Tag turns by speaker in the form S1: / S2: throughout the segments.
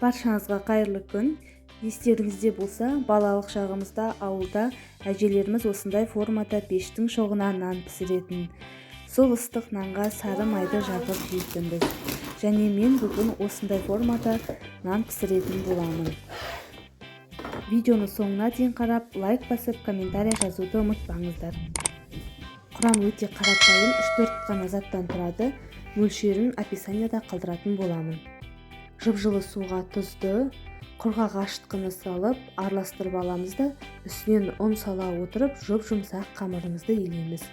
S1: Баршаңызға қайырлы күн. Естеріңізде болса, балалық шағымызда ауылда әжелеріміз осындай формада пештің шоғына нан пісіретін. Сол ыстық нанға сары майды жағып жейтінбіз. Және мен бүгін осындай формада нан пісіретін боламын. Видеоны соңына дейін қарап, лайк басып, комментарий жазуды ұмытпаңыздар. Құрам өте қарапайым, 3-4 қана заттан тұрады. Мөлшерін описанияда қалдыратын боламын. Жып-жылы суға тұзды, құрғақ ашытқыны салып, араластырып аламыз да, үстінен ұн сала отырып, жұп-жұмсақ қамырымызды илейміз.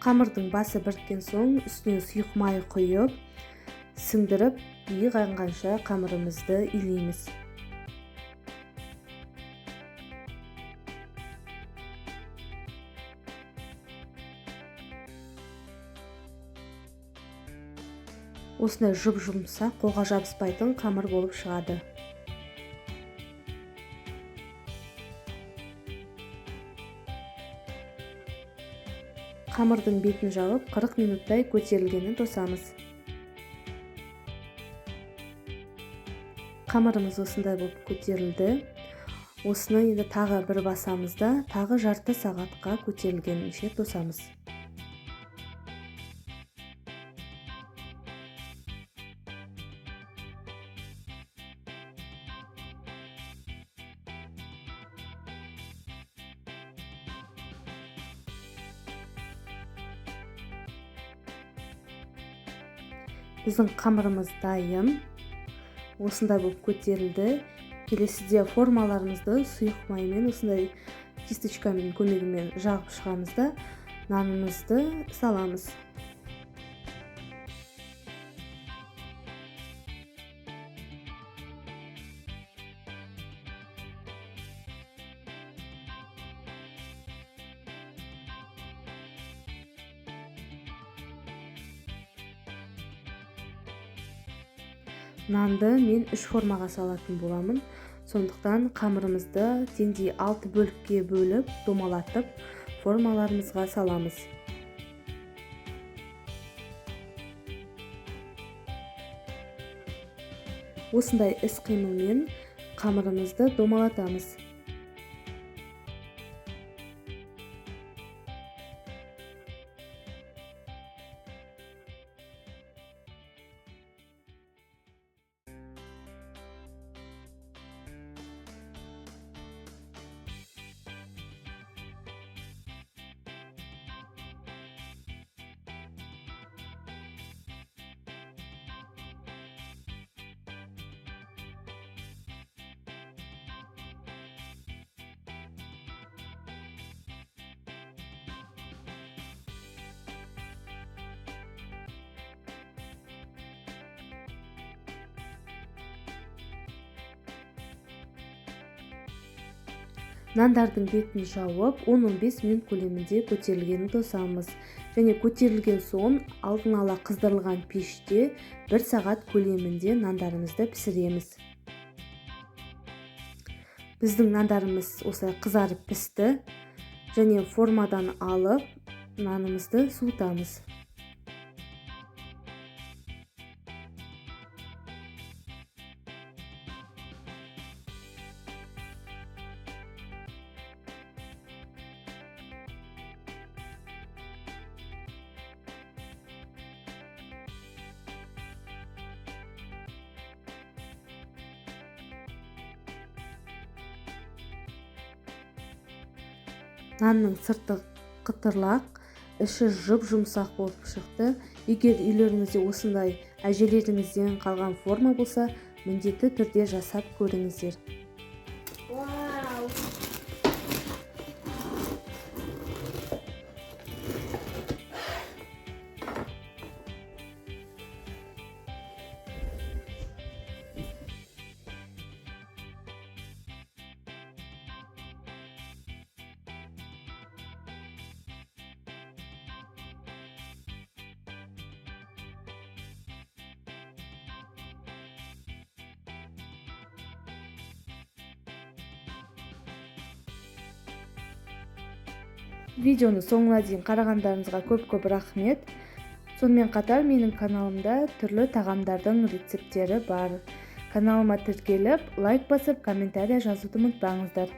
S1: Қамырдың басы біріккен соң үстіне сұйық май құйып, сіңдіріп, иі қанғанша қамырымызды илейміз. Осындай жұп-жұмсақ, қолға жабыспайтын қамыр болып шығады. Қамырдың бетін жауып, 40 минуттай көтерілгенін тосамыз. Қамырымыз осындай болып көтерілді. Осыны енді тағы бір басамыз да, тағы жарты сағатқа көтерілгенше тосамыз. Біздің қамырымыз дайын. Осындай болып көтерілді. Келесіде формаларымызды сұйық маймен осындай кисточкамен көмегімен жағып шығамыз да, нанымызды саламыз. Нанды мен 3 формаға салатын боламын. Сондықтан қамырымызды теңдей 6 бөлікке бөліп, домалатып, формаларымызға саламыз. Осындай іс-қимылмен қамырымызды домалатамыз. Нандардың бетін жауып, 10-15 минут көлемінде көтерілгенін тосамыз. Және көтерілген соң алдын ала қыздырылған пеште 1 сағат көлемінде нандарымызды пісіреміз. Біздің нандарымыз осылай қызарып пісті. Және формадан алып, нанымызды суытамыз. Нанның сырты қытырлақ, іші жұп-жұмсақ болып шықты. Егер үйлеріңізде осындай әжелеріңізден қалған форма болса, міндетті түрде жасап көріңіздер.
S2: Вау!
S1: Видеоны соңына дейін қарағандарыңызға көп-көп рахмет. Сонымен қатар менің каналымда түрлі тағамдардың рецепттері бар. Каналыма тіркеліп, лайк басып, комментарий жазуды ұмытпаңыздар.